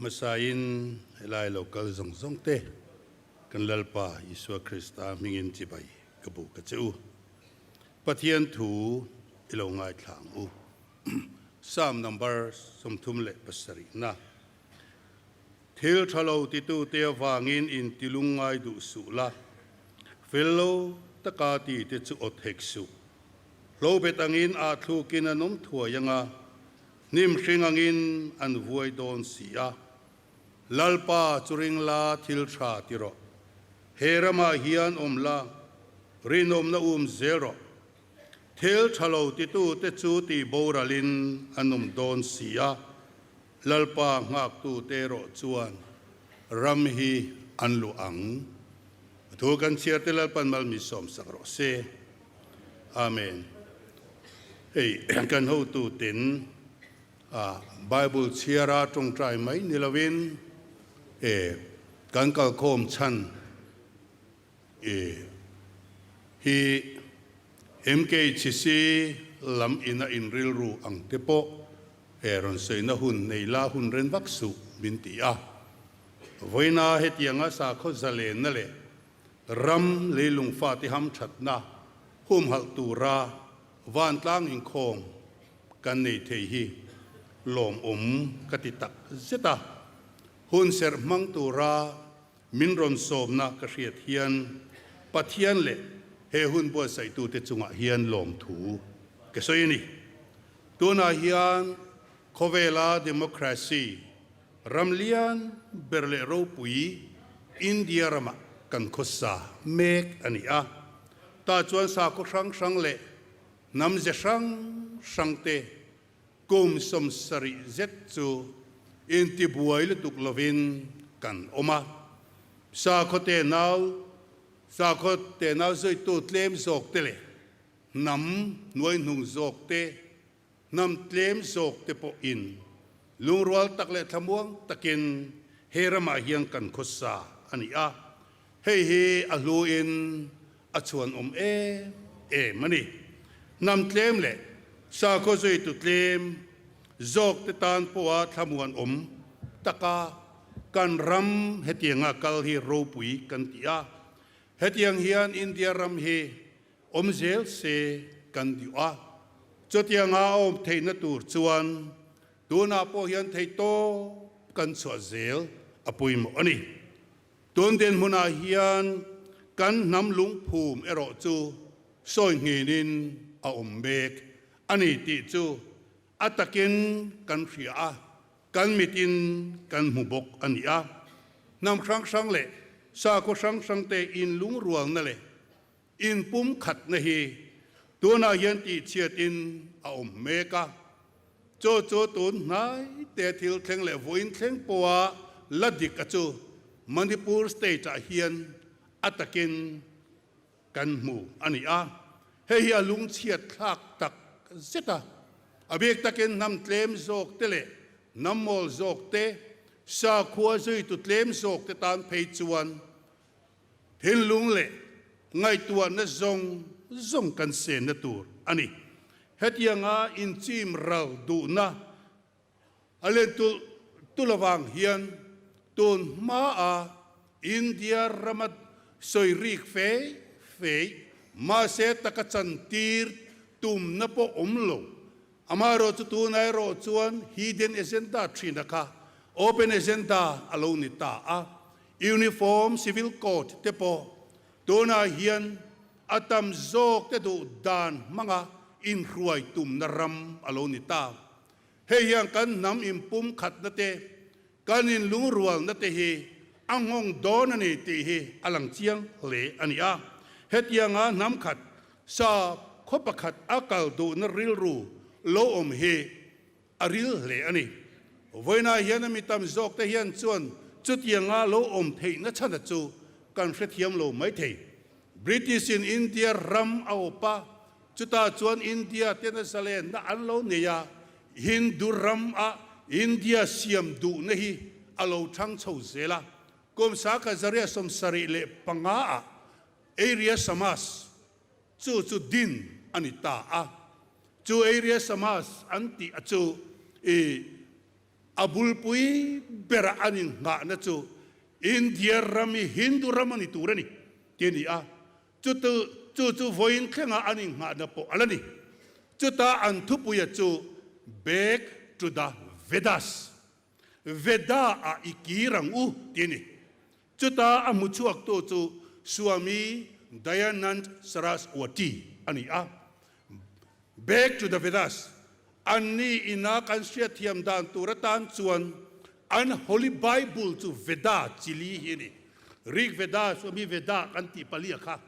Hmasain helai lo kal zawng zawng te kan Lalpa Isua Krista hmingin chibai ka bu ka che u. Pathian thu i lo ngaithla ang u. Psalm number 37 na. Thil tha lo titute avangin intilung ngai duh suh la, fel lo taka tite chu awt hek suh. Hlobet angin ah thlukin an awm thuai anga, hnim hring angin an vuai dawn si a. Lalpa chu ring la thil tha ti rawh. He ramah hian awm la, rinawmna um zel rawh. Thil tha lo titute chu tih boralin an awm dawn si a, Lalpa nghaktute erawh chuan ram hi an luah ang. A thu kan chhiar te Lalpan mal mi sawmsak rawh se. Amen. Hei kan hotuten a Bible chhiara tawngtai mai ni lovin e kan kalkhawm chhan e hi MKHC lam ina inrilru ang te pawh e rawn sawina hun nei la hun ren vak suh min ti a. Vawiina hetianga sakhaw zalenna leh ram leilung fate hamthatna humhalh tura vantlang inkhawm kan nei thei hi lawmawm ka ti tak zet a. Hun serh hmang tura min rawn sawmna ka hriat hian Pathian leh he hun buatsaihtute chungah hian lawmthu ka sawi a ni. Tunah hian khawvela democracy ram lian ber leh ropui India ramah kan khawsa mek a ni a. Tah chuan sakhaw hrang hrang leh hnam ze hrang hrangte kum 70 zet chu intibuai lutuk lovin kan awm a. Sakhaw tenau, sakhaw tenau zuitu tlem zawk te leh hnam hnuaihnung zawk te, hnam tlem zawk te pawhin lungrual tak leh thlamuang takin he ramah hian kan khawsa a ni a. Hei hi a hluin a chhuanawm em em a ni. Hnam tlem leh sakhaw zuitu tlem zawk te tan pawha thlamuanawm taka kan ram hetianga kal hi ropui kan ti a. Hetiang hian India ram hi awm zel se kan duh a. Chutianga a awm theihna tur chuan tunah pawh hian theihtawp kan chhuah zel a pawimawh a ni. Tun dinhmunah hian kan hnam lungphum erawh chu sawi nghinin a awm mek a ni tih chu a takin kan hria a, kan mitin kan hmu bawk a ni a. Hnam hrang hrang leh sakhaw hrang hrangte inlungrualna leh inpumkhatna hi tunah hian tihchhiatin a awm mek a. Chu chu tun hnai te thil thleng leh vawiin thleng pawha la dik a chu Manipur state ah hian a takin kan hmu a ni a. Hei hi a lungchhiat thlak tak zet a. A bik takin hnam tlem zawk te leh hnam mawl zawk te, sakhua zuitu tlem zawk te tan phei chuan Thinlung leh ngaihtuahna zawng zawng kan senna tur a ni. Hetianga inchim ral duhna a len tulh tulh avang hian tun hmaa India rama sawi rik fei fei mahse taka chantir tumna pawh awm lo. Amaherawh chu tunah erawh chuan hidden agenda thina kha open agenda a lo ni ta a. Uniform Civil Code te pawh tunah hian a tam zawk te duh dan hmanga inhruai tumna ram a lo ni ta. Hei hian kan hnam inpumkhatna te, kan inlungrualna te hi a nghawng dawn a ni tih hi a lang chiang hle a ni a. Hetianga hnam khat sa khaw pakhat a kal duhna rilru lo awm hi a ril hle a ni. Vawiinah hian a mi tam zawk te hian chuan chutianga lo awm theihna chhana chu kan hrethiam lo mai thei. British in India ram a awp a, chutah chuan India tena zalenna an lo nei a, Hindu ram a India siam duhna hi a lo thang chho zel a. Kum 1775 ah Arya Samaj Chu chu din a ni ta a. Chu Arya Samaj an tih a chu i A bulpui bera an innghahna chu India ram hi Hindu ram a ni tur a ni tih a ni a, chutu chu chu vawiin thlenga an innghahna pawh a la ni. Chuta an thupuia chu Back to the Vedas, Veda ah i kir ang u tih a ni. Chuta a hmuchhuaktu chu Swami Dayanand Saraswati a ni a. Back to the Vedas, Anni ina kan hriatthiam dan tur atan chuan an Holy Bible chu Veda chili hi a ni. Rig Veda, Swami Veda kan tih palia kha.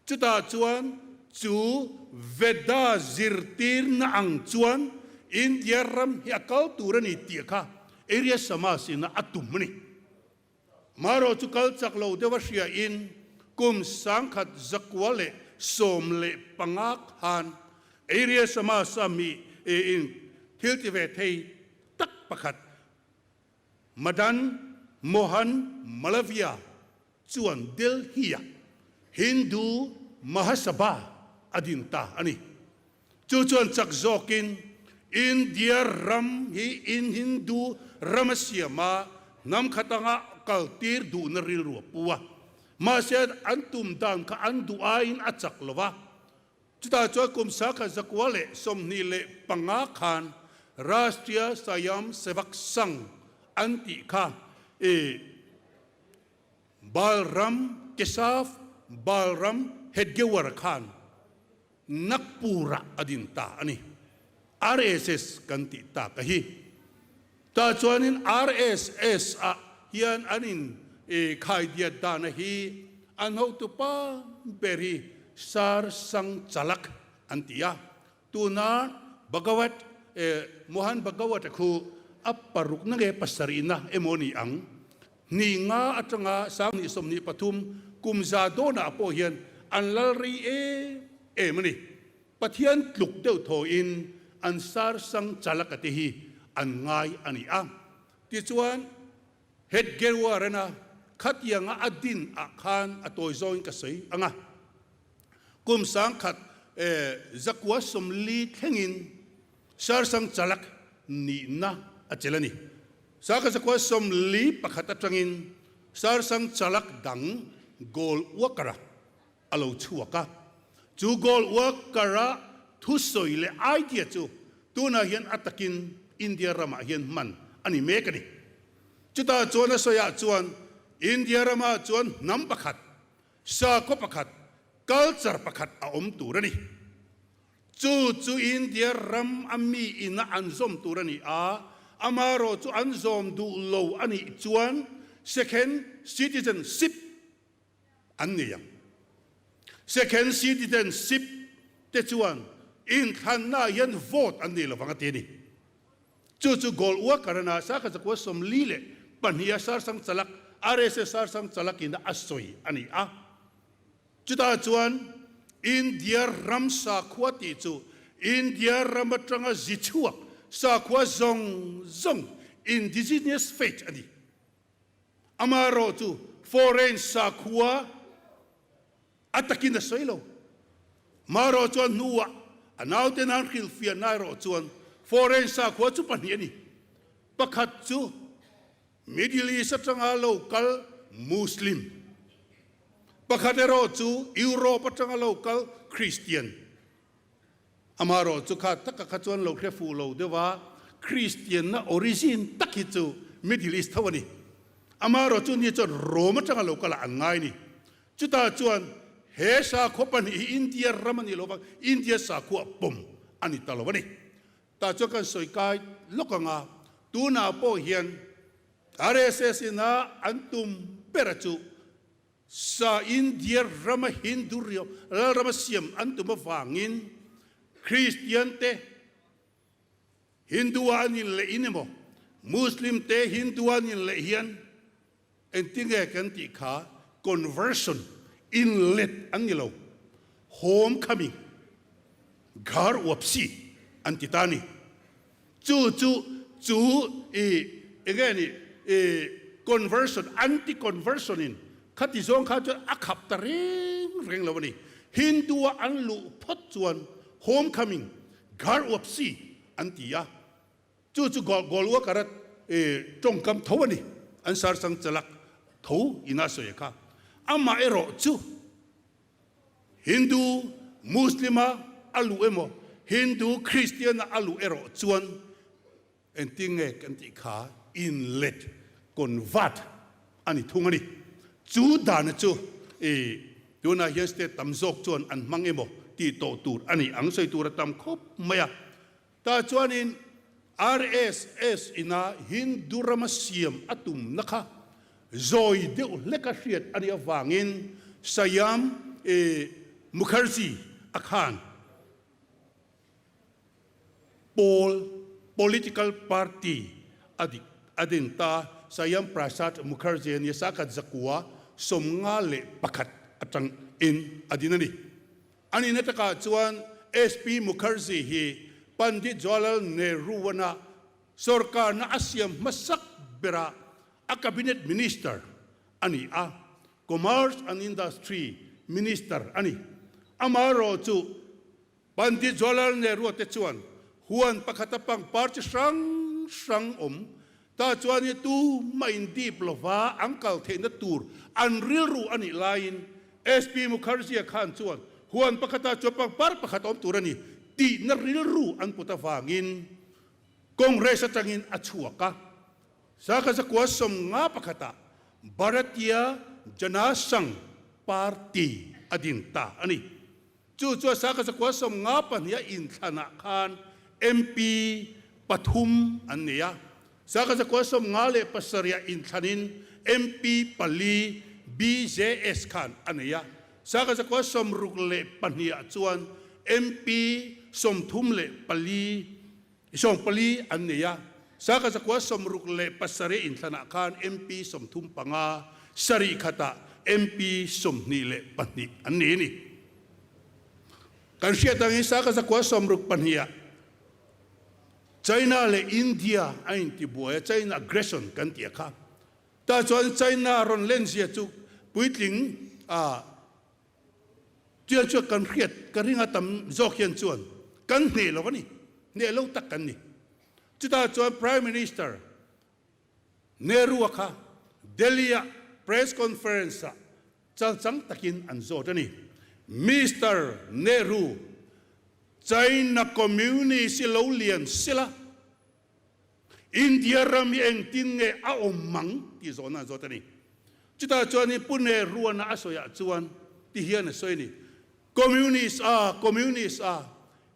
Chutah chuan chu Veda zirtirna ang chuan India ram hi a kal tur a ni tih kha Arya Samaj ina a tum a ni. Marawh chu kal chak lo deuha hriain kum 1915 khan Arya Samaj-a mi in thil ti ve thei tak pakhat Madan Mohan Malaviya chuan Delhi-a Hindu Mahasabha a din ta a ni. Chu chuan chak zawkin India ram hi in Hindu ram a siam a, hnam khat anga kal tir duhna rilru a pu a. Mahse an tum dan kha an duh aiin a chak lo va. Chutah chuan kum 1925 khan Rashtriya Swayam Sevak Sangh an tih kha i Balram Keshav Balram Hedgewar khan Nagpur-ah a din ta a ni. RSS kan tih tak a hi. Tah chuanin RSS-ah hian an in khaidiat dana hi an hotupa ber hi Sar Sang Chalak an ti a. Tuna Bhagawat, Mohan Bhagawat-a khu a parukna nge pasarihna emaw ni ang? Hnih nga atanga 2023 kum za dawnah pawh hian an lal rei em em a ni. Pathian tluk deuh thawhin an sar sang chalak a te hi an ngai a ni a. Tichuan, Hedgewar-ana khatianga a din ah khan a tawi zawngin ka sawi ang a. Kum 1940 thlengin Sarsang Chalak nihna a chelh a ni. 1941 atangin Sarsang Chalak dang Goal Walker-a a lo chhuak a. Chu Goal Walker-a thusawi leh idea chu tunah hian a takin India ramah hian hman a ni mek a ni. Chutah chuan a sawiah chuan India ramah chuan hnam pakhat Sakhaw pakhat, culture pakhat a awm tur a ni. Chu chu India ram a mi ina an zawm tur a ni a, amarawh chu an zawm duh lo a nih chuan second citizenship an nei ang. Second citizenship te chuan inthlannaah hian vote an nei lovang a ti a ni. Chu chu goal uakar a na 1942 a Sarsang Chalak, RSS Sarsang Chalak in a sawi a ni a. Chutah chuan India ram sakhua tih chu India ram atanga zi chhuak sakhua zawng zawng indigenous faith a ni. Amaherawh chu foreign sakhua A takin a sawi lo. Marawh chuan hnuah a naute nan hrilhfiahna erawh chuan foreign sakhua chu pahnih a ni. Pakhat chu Middle East atanga lo kal Muslim, pakhat erawh chu Europe atanga lo kal Christian. Amaherawh chu kha taka kha chuan lo hre fuh lo deuh a, Kristianna origin tak hi chu Middle East tho a ni. Amaherawh chu ni chuan Rome atanga lo kal ah an ngai ni. Chutah chuan he sakhua pahnih hi India ram a ni lo vang, India sakhua pawm a ni ta lo a ni. Tah chuan kan sawi kai lawk ang a, tunah pawh hian RSS ina an tum ber a chu sa India rama Hindu riau lalrama siam an tum avangin Kristian te Hindu a an inleh in emaw Muslim te Hindu a an inleh hian Engtinge kan tih kha conversion, inlet an ni lo, home coming, ghar wapsi an ti ta a ni. Chu chu chu i enge ni i conversion, anti conversion in khati zawng kha chuan a khap ta reng reng lo a ni. Hindu a an luh phawt chuan home coming, ghar wapsi an ti a. Chu chu goal worker a. tawngkam tho a ni, an sarsang chalak tho ina sawi kha. Amaherawh chu Hindu Muslim-a a luh emaw, Hindu Christian-a a luh erawh chuan Engtin nge kan tih kha inlet, convert, a ni thung a ni. Chu dana chu i tunah hian state tam zawk chuan an hmang emaw tih tawh tur a ni ang sawi tur a tam khawp mai a. Tah chuanin RSS ina Hindu rama siam a tumna kha zawi deuh hleka hriat a nih avangin Shyam Mukherjee a khan Pawl, political party, a dik a din ta. Shyam Prasad Mukherjee nia sakhat zakua 51 atang in a din a ni. A nihna takah chuan SP Mukherjee hi Pandit Jawaharlal Nehru-ana sorkarna a siam hmasak berah a cabinet minister a ni a, Commerce and Industry minister a ni. Amaherawhchu Pandit Jawaharlal Nehru te chuan huan pakhata pangpar chi hrang hrang awm ta chuan hi tu mah in dip lova an kal theihna tur an rilru a nih laiin SP Mukherjee khan chuan huan pakhata chuan pangpar pakhat awm tur a ni tihna rilru an put avangin Congress atangin a chhuak a. Sakha zakua 51 ah Bharatiya Jana Sangh Party a din ta a ni. Chu chuan sakha zakua 52 a inthlanah khan MP pathum an nei a. Sakha zakua 57 a inthlanin MP pali BJS khan a nei a. Sakha zakua 62 ah chuan MP 34 40 an nei a. Sakha zakua 67 inthlanah khan MP 35, sarih khatah MP 22 an nei a ni. Kan hriat angin sakha zakua 62 ah China leh India a intibuai a, China aggression kan tih a kha. Tah chuan China rawn lenzia chu puitling ah Chuan chuan kan hriat ka ring a tam zawk hian chuan kan hneh lo a ni, hneh lo tak kan ni. Chutah chuan Prime Minister Nehru-a kha Delhi-a press conference-ah chalchang takin an zawt a ni. Mister Nehru, China Communist hi lo lian sela, India ram hi engtin nge a awm mang tih zawhna an zawt a ni. Chutah chuanin Pu Nehruana a sawiah chuan ti hian a sawi a ni, Communist a, Communist a,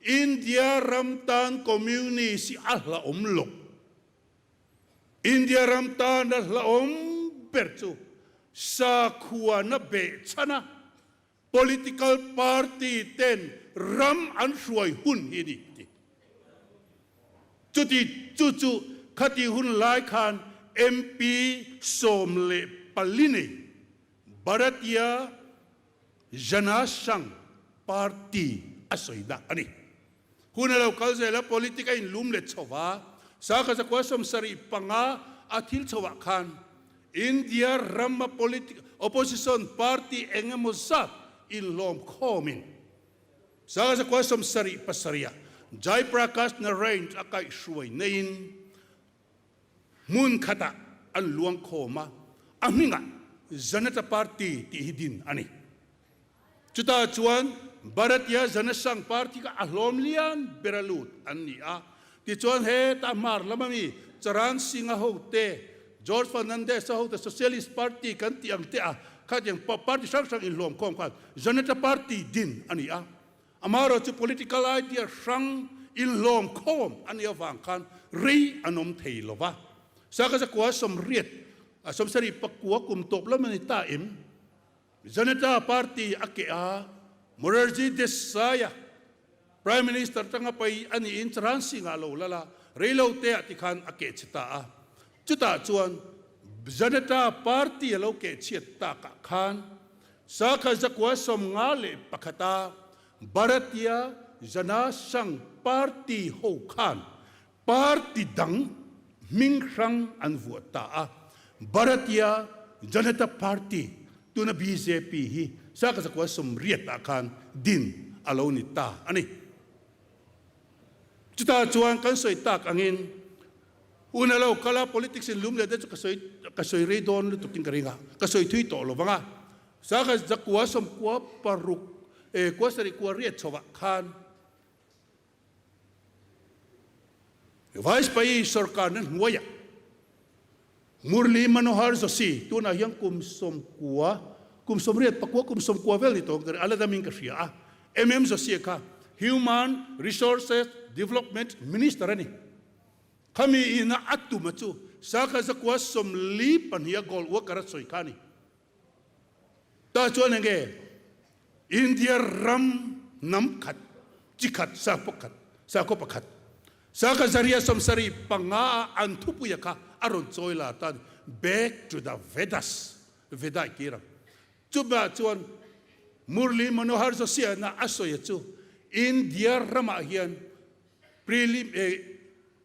India ram tan Communist hi a hlauhawm lo. India ram tan a hlauhawm ber chu sakhuana behchhan a, Political party ten ram an hruai hun hi a ni ti. Chuti chu chu khati hun lai khan MP 14 nei Bharatiya Jana Sangh party a sawi dah a ni. Hun a lo kal zel a, politic a inlum let chho va, sakha zakua 75 a thil chhoah khan India rama politic opposition party eng emaw zat inhlawm khawmin sakha zakua 77 ah Jai Prakash Narain a kaihhruai neiin hmun khatah an luang khawm a, a hmingah Janata Party tih hi din a ni. Chutah chuan Bharatiya Jana Sangh Party kha a hlawm lian ber a lut an ni a. Tichuan heta hmar lam ami Charan Singh-a hote, George Fernandes-a hote, Socialist Party kan tih ang te a khatiang party hrang hrang inhlawm khawm khan Janata Party din a ni a. Amaherawh chu political idea hrang inhlawm khawm a nih avang khan rei an awm thei lo va. Sakha zakua 80, 79 kum tawp lam a ni ta em? Janata Party a keh a, Morarji Desai-a Prime Minister tanga pai a niin Charan Singh-a lo lal a, reilote-ah tikhan a keh chhe ta a. Chutah chuan Janata Party a lo keh chhiat takah khan sakha zakua 51 a Bharatiya Jana Sangh Party ho khan Party dang hming hrang an vuah ta a, Bharatiya Janata Party, tuna bjp hi sakha zakua 80 ah khan din a lo ni ta a ni. Chutah chuan kan sawi tak angin. Hun a lo kal a, politics in lum leh te chu ka sawi ka sawi rei dawn lutuk in ka ring a, ka sawi thui tawh lo vang a. Sangha zakua sawmkua paruk eh kua sarih kua riat chho ah khan Vajpayee sorkarna hnuaiah Murli Manohar Joshi tunah hian kum 90, kum 84, kum 90 vel ni tawh ka a la damin ka hria a. MM Joshi kha Human Resources Development Minister a ni. Khami ina a tuma chu Sakha zakua 42 a gold worker a sawi kha a ni. Tah chuan enge India ram hnam khat, chi khat, sakhaw khat, sakhaw pakhat, sakha zaria 75 a an thupuia kha a rawn chawi la tan Back to the Vedas, Veda i tir ang. Chumah chuan Murli Manohar Joshi-ana a sawi a chu India ramah hian prelim eh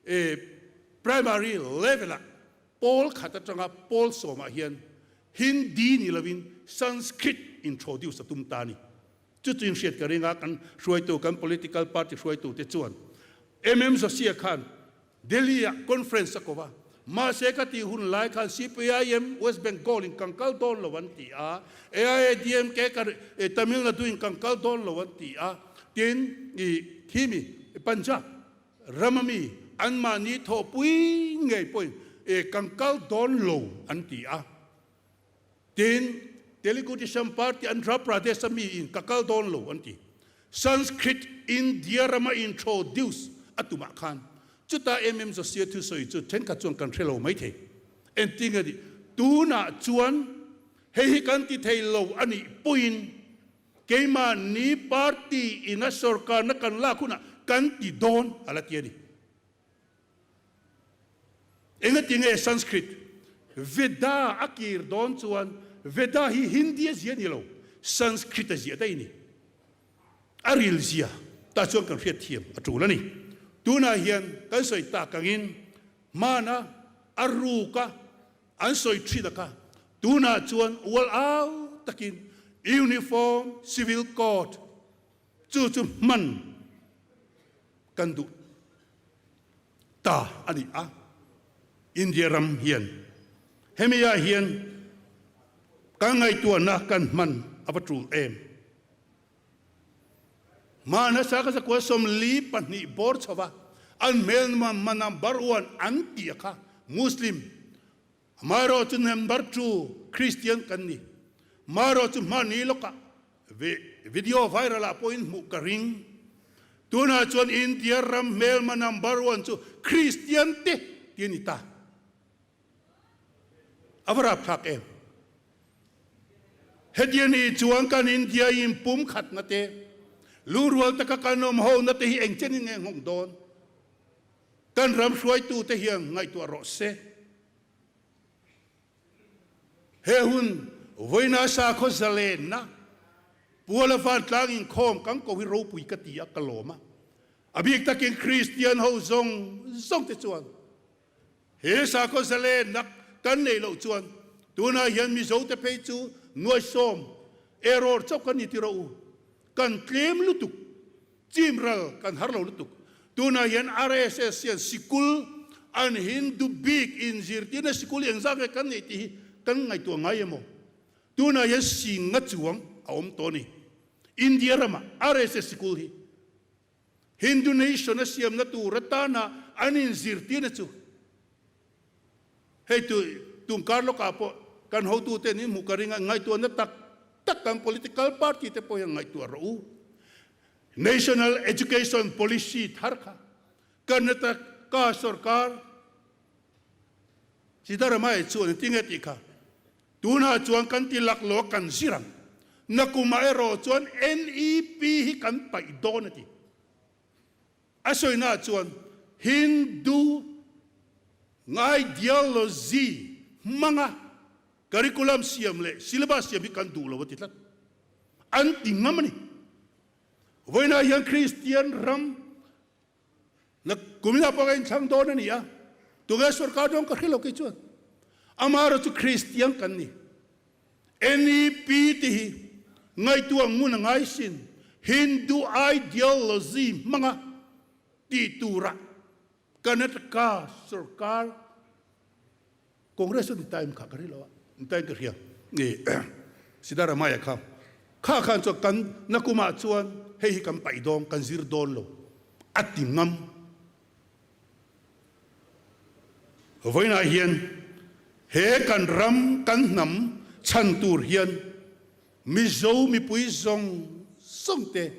eh primary level ah Pawl khat atanga pawl sawmah hian Hindi ni lovin Sanskrit introduce a tum ta a ni. Chu chu inhriat ka ring a, kan hruaitu, kan political party hruaitute chuan MM Joshi-a khan Delhi-ah conference a ko va, mahse ka tih hun lai khan CPIM West Bengal in kan kal dawn lo an ti a, AIADMK ka Tamil Nadu in kan kal dawn lo an ti a, tin i khimi Punjab Rama mi anmahni thawhpui ngei pawhin e kan kal dawn lo an ti a. Tin, Telugu Desam Party Andhra Pradesh a mi in ka kal dawn lo an ti. Sanskrit India rama introduce a tumah khan chuta MM Joshi-a thusawi chu thenkhat chuan kan hre lo maithei. Engtin nge ni? Tunah chuan hei hi kan ti thei lo a nih pawhin Keimahni party in a sorkarna kan lak hunah kan ti dawn a la ti a ni. Engati nge Sanskrit Veda a kir dawn chuan Veda hi Hindi a zia ni lo, Sanskrit a zia daih a ni. A ril zia tah chuan kan hriat thiam a tul a ni. Tunah hian kan sawi tak angin hmana a ruka An sawi thin a kha. Tunah chuan ual au takin Uniform Civil Code chu chu hman kan duh ta a ni a. India ram hian hemi ah hian kan ngaihtuahna kan hman a va tul em. Hmana saka zakua 42 bawr chho va, an hmel mana baruan an tih a kha Muslim, amaherawh chu number two Christian kan ni. Amaherawh chu hmani lawkah video viral ah pawhin hmuh ka ring. Tunah chuan India ram hmelma number one chu Christian te ti a ni ta. A va rapthlak em? Hetiang ni chuan kan India in pum khatna te, lungrual taka kan awm hona te hi engchen in nge nghawng dawn? Kan ram hruaitu te hian ngaihtuah rawh se. He hun vawiina sakhaw zalenna Puala vantlang inkhawm kan ko hi ropui ka ti a, ka lawm a. A bik takin Kristian ho zawng zawng te chuan He sakhaw zalenna kan neih loh chuan tunah hian Mizote phei chu nuaisawm error chauh kan ni ti rawh u. Kan tlem lutuk, chim ral kan har lo lutuk. Tunah hian RSS hian sikul an Hindu bik inzirtirna sikul engzah nge kan neih tih hi kan ngaihtuah ngai emaw? Tunah hian singa chuang a awm tawh a ni. India ramah RSS sikul hi. Hindu nation a siamna tur atana an inzirtirna chu hei tu tungkar lawkah pawh kan hotute an inhmuh ka ring a, ngaihtuahna tak tak kan political party te pawh hian ngaihtuah rawh u. National Education Policy thar kha Karnataka sorkar Siddaramaiah chuan engtin nge tih kha Tunah chuan kan ti laklawh kan zir ang. Nakumah erawh chuan NEP hi kan paih dawn a ti. A sawinaah chuan Hindu ideology hmanga curriculum siam leh syllabus siam hi kan duh lo a ti tlat. An ti ngam a ni. Vawiinah hian Kristian ram Na kumina pawh ka inthlang dawn a ni a, tunge sorkar dawn ka hre lo kei chuan. Amaherawh chu Kristian kan ni. NEP te hi ngaihtuah ngun a ngai sin. Hindu ideology hmanga tih turah Karnataka sorkar Congress chu ni time kha ka ri lo a, ni time ka hria ni Siddharamaiah kha kha khan chuan kan nakumah chuan hei hi kan paih dawn kan zir dawn lo a ti ngam. Vawiinah hian he kan ram kan hnam chhan tur hian Mizo mipui zawng zawng te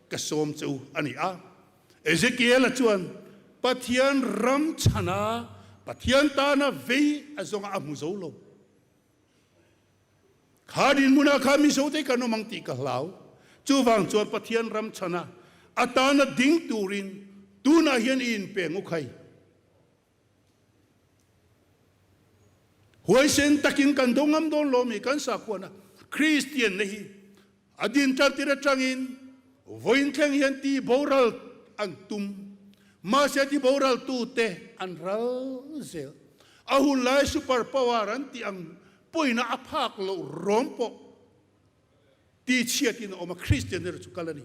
ka sawm che u a ni a. Ezekiel-a chuan Pathian ram chhana Pathian tana vei a zawnga a hmu zo lo. Kha dinhmunah kha Mizote kan awm ang tih ka hlau. Chuvang chuan Pathian ram chhana a tana ding turin tunah hian i inpeng u khai. Huaisen takin kan do ngam dawn lo mi kan sakhuana Kristian na hi a din tan tir atangin vawiin thleng hian ti boral an tum. Mahse ti boral tu te an ral zel. A hun lai super power an tih ang pawina a phak loh rawm pawh ti chhiatin a awm a, Kristian erawh chu kal a ni.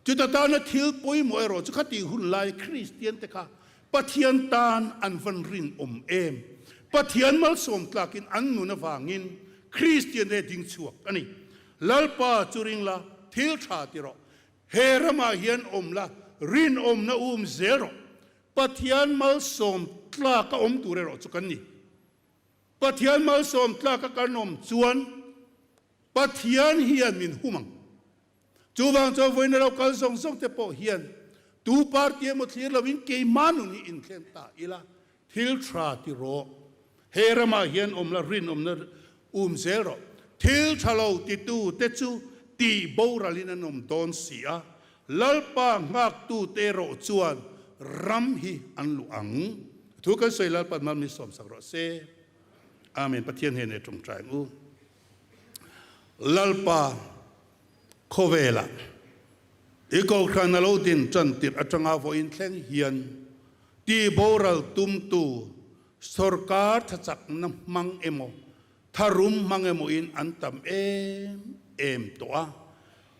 Chuta tana thil pawimawh erawh chu khatih hun lai Kristian te kha Pathian tan an van rinawm em? Pathian malsawm tlakin an nun avangin Kristian te ding chhuak a ni. Lalpa chu ring la, thil tha ti rawh. He ramah hian awm la, rinawmna um zel rawh. Pathian malsawm tlaka awm tur erawh chu kan ni. Pathian malsawm tlaka kan awm chuan Pathian hian min hum ang. Chuvang chuan vawiin a lo kal zawng zawng te pawh hian tu party emaw thlir loin keimah nun hi inthleng ta ila, thil tha ti rawh. He ramah hian awm la, rinawmna um zel rawh. Thil tha lo titu te chu tih boralin an awm dawn si a, Lalpa nghaktu te erawh chuan ram hi an luh ang. Thu kan sawi Lalpa'n mal min sawmsak rawh se. Amen. Pathian hnenah i tawngtai ang u. Lalpa khawvelah i kohhran a lo din tan tirh atanga vawiin thleng hian tihboral tumtu sorkar thachakna hmang emaw Tharum hmang emaw-in an tam em em tawh a.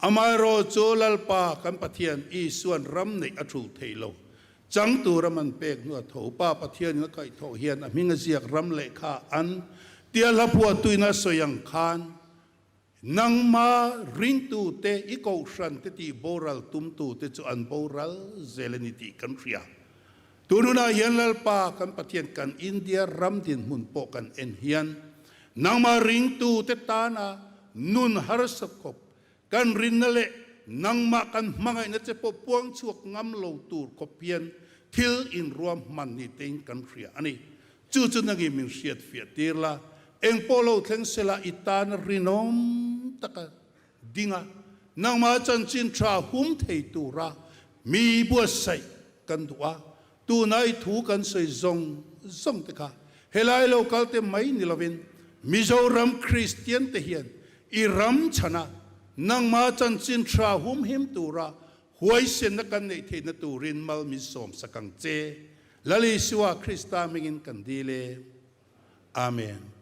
Amaherawhchu Lalpa kan Pathian Isua'n ram neih a thul thei lo. Chang tur a man pek hnu a tho. Pa Pathianin a kaihthawh hian a hming a ziak ram lehkha an tia hla phuahtuin a sawi ang khan, Nangma ringtute i kohhran te tih boral tumtute chu an boral zel a ni tih kan hria. Tun hunah hian Lalpa kan Pathian kan India ram dinhmun pawh kan en hian nangmah ringtute tana nun harsa khawp kan rinna leh nangmah kan hmangaihna che pawh puang chhuak ngam lo tur khawp hian thil inruam hman ni tein kan hria a ni. Chu chu nangin min hriat fiah tir la, eng pawh lo thleng sela i tana rinawm taka ding a, nangmah chanchin tha hum thei tura mi buatsaih kan duh a, tuna i thu kan sawi zawng zawng te kha helai lo kal te mai ni lovin Mizoram Kristian te hian i ram chhana nangmah chanchin tha hum him tura huaisenna kan neih theihna turin mal min sawmsak ang che. Lal Isua Krista hmingin kan dil e. Amen.